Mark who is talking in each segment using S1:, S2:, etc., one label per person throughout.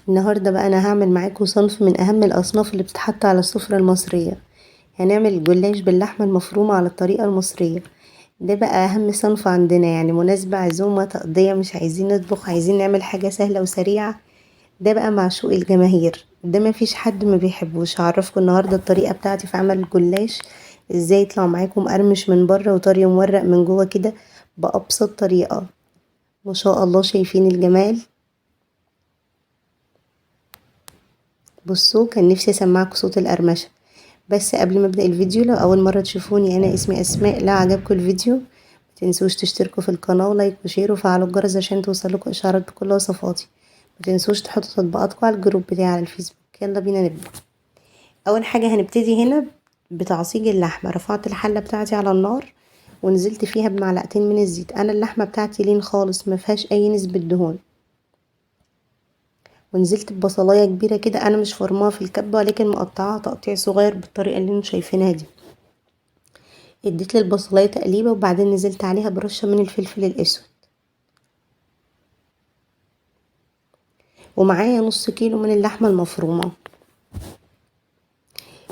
S1: النهاردة بقى أنا هعمل معاكم صنف من أهم الأصناف اللي بتتحط على السفرة المصرية. هنعمل الجلاش باللحمة المفرومة على الطريقة المصرية. ده بقى أهم صنف عندنا، يعني مناسبة، عزومة، تقضية، مش عايزين نطبخ، عايزين نعمل حاجة سهلة وسريعة. ده بقى معشوق الجماهير، ده ما فيش حد ما بيحبوش. هعرفكم النهاردة الطريقة بتاعتي في عمل الجلاش ازاي يطلع معاكم مقرمش من بره وطري ومورق من جوه كده بأبسط طريقة. ما شاء الله شايفين الجمال. بصوا كان نفسي اسمعكم صوت القرمشة. بس قبل ما ابدأ الفيديو، لو اول مرة تشوفوني، انا اسمي اسماء. لو عجبكم الفيديو متنسوش تشتركوا في القناة و like و share وفعلوا الجرس عشان توصلكوا اشعارات بكل وصفاتي. متنسوش تحطوا تطبيقاتكم على ال group بتاعي على الفيسبوك. يلا بينا نبدأ. اول حاجة هنبتدي هنا بتعصيج اللحمة. رفعت الحلة بتاعتي على النار ونزلت فيها بمعلقتين من الزيت. انا اللحمة بتاعتي لين خالص، ما فيهاش اي نسبة دهون. ونزلت ببصلايه كبيرة كده، انا مش فرماها في الكبه ولكن مقطعاها تقطيع صغير بالطريقة اللي انتم شايفينها دي. اديت للبصلايه تقليبه وبعدين نزلت عليها برشه من الفلفل الاسود، ومعايا نص كيلو من اللحمة المفرومه.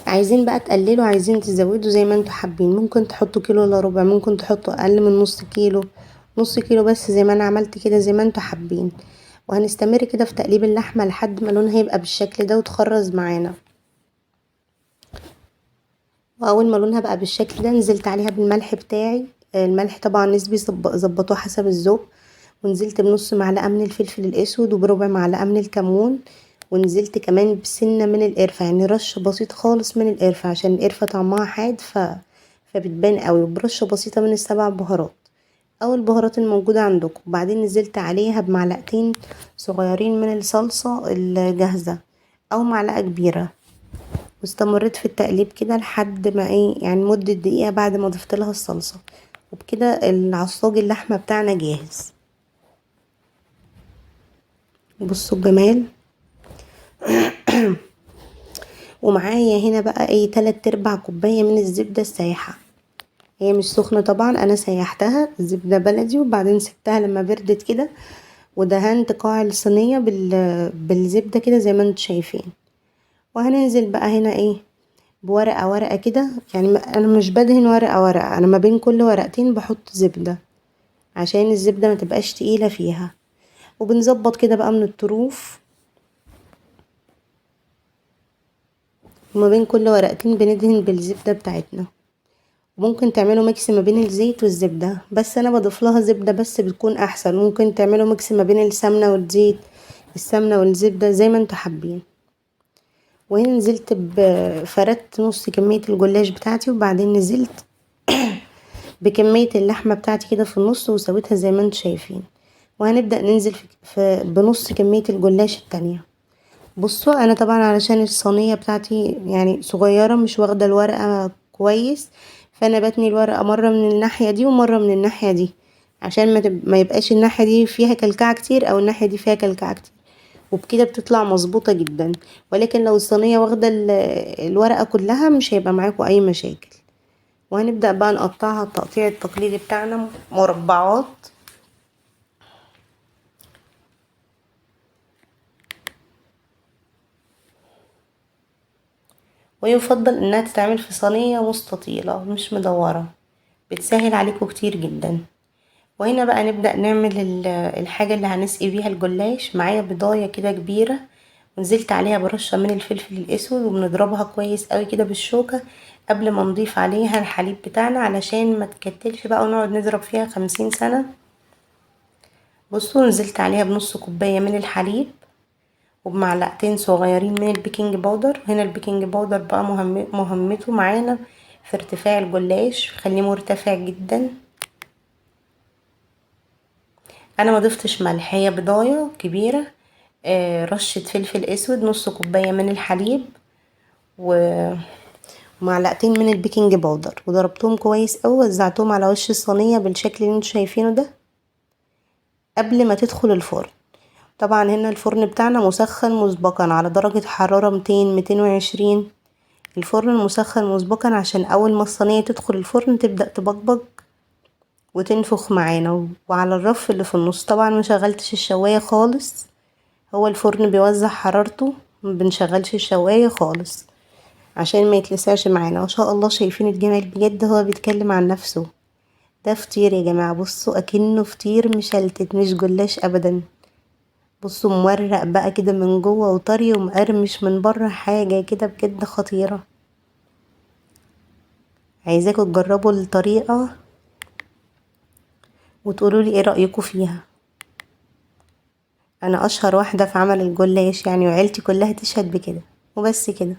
S1: عايزين بقى تقللوا، عايزين تزودوا زي ما انتم حابين. ممكن تحطوا كيلو الا ربع، ممكن تحطوا اقل من نص كيلو، نص كيلو بس زي ما انا عملت كده، زي ما انتم حابين. وهنستمر كده في تقليب اللحمة لحد ما لونها يبقى بالشكل ده وتخرز معانا. واول ما لونها بقى بالشكل ده نزلت عليها بالملح بتاعي. الملح طبعا نسبي، ظبطوه حسب الذوق. ونزلت بنص معلقه من الفلفل الاسود وبربع معلقه من الكمون، ونزلت كمان بسنة من القرفه، يعني رشه بسيطة خالص من القرفه عشان القرفه طعمها حاد فبتبان قوي، وبرشه بسيطة من السبع بهارات او البهارات الموجودة عندكم. وبعدين نزلت عليها بمعلقتين صغيرين من الصلصه الجاهزة او معلقه كبيرة، واستمريت في التقليب كده لحد ما يعني مده دقيقة بعد ما ضفت لها الصلصه. وبكده العصاج اللحمة بتاعنا جاهز. بصوا الجمال. ومعايا هنا بقى 3/4 كوباية من الزبدة السايحه. هي مش سخنة طبعا، انا سيحتها زبدة بلدي وبعدين سبتها لما بردت كده، ودهنت قاع الصينية بالزبده كده زي ما انتم شايفين. وهننزل بقى هنا بورقه ورقة كده، يعني انا مش بدهن ورقة ورقة، انا ما بين كل ورقتين بحط زبدة عشان الزبدة ما تبقاش تقيلة فيها. وبنظبط كده بقى من الطروف، وما بين كل ورقتين بندهن بالزبده بتاعتنا. ممكن تعملوا mix ما بين الزيت والزبدة، بس انا بضيف لها زبدة بس بتكون احسن. ممكن تعملوا mix ما بين السمنة والزيت، السمنة والزبدة، زي ما انتوا حابين. وهنا نزلت بفردت نص كمية الجلاش بتاعتي، وبعدين نزلت بكمية اللحمة بتاعتي كده في النص وسويتها زي ما انتوا شايفين. وهنبدأ ننزل في بنص كمية الجلاش التانية. بصوا انا طبعا علشان الصينية بتاعتي يعني صغيرة مش واخدة الورقة كويس، فانا بتني الورقة مرة من الناحية دي ومرة من الناحية دي عشان ما يبقاش الناحية دي فيها كلكعة كتير او الناحية دي فيها كلكعة كتير، وبكده بتطلع مظبوطة جدا. ولكن لو الصينية واخدة الورقة كلها مش هيبقى معاكم اي مشاكل. وهنبدأ بقى نقطعها التقطيع التقليدي بتاعنا مربعات. ويفضل انها تتعمل في صينية مستطيلة مش مدورة، بتسهل عليكم كتير جدا. وهنا بقى نبدأ نعمل الحاجة اللي هنسقي بيها الجلاش. معايا بضاية كده كبيرة ونزلت عليها برشة من الفلفل الاسود، وبنضربها كويس قوي كده بالشوكة قبل ما نضيف عليها الحليب بتاعنا علشان ما تكتلش بقى ونقعد نضرب فيها 50 سنة. بصوا نزلت عليها بنص كوباية من الحليب وبمعلقتين صغيرين من ال baking powder. هنا ال baking powder بقى مهمته معانا في ارتفاع الجلاش، خليه مرتفع جدا. انا ما ضفتش ملح، هي بضايه كبيرة، رشه فلفل اسود، نص كوباية من الحليب، ومعلقتين من ال baking powder، وضربتهم كويس قوي ووزعتهم على وش الصينية بالشكل اللي انتوا شايفينه ده قبل ما تدخل الفرن. طبعا هنا الفرن بتاعنا مسخن مسبقا على درجة حرارة 200 220. الفرن المسخن مسبقا عشان اول ما الصينية تدخل الفرن تبدأ تبقبق وتنفخ معانا. وعلى الرف اللي في النص طبعا ما شغلتش الشواية خالص، هو الفرن بيوزع حرارته، ما بنشغلش الشواية خالص عشان ما يتلسعش معانا. ما شاء الله شايفين الجمال بجد، هو بيتكلم عن نفسه. ده فطير يا جماعة، بصوا اكنه فطير مشلتت مش جلاش ابدا. بصوا مورق بقى كده من جوه وطري ومقرمش من بره، حاجة كده بجد خطيرة. عايزاكم تجربوا الطريقة وتقولوا لي ايه رأيكم فيها. انا اشهر واحدة في عمل الجلاش يعني، وعيلتي كلها تشهد بكده. وبس كده.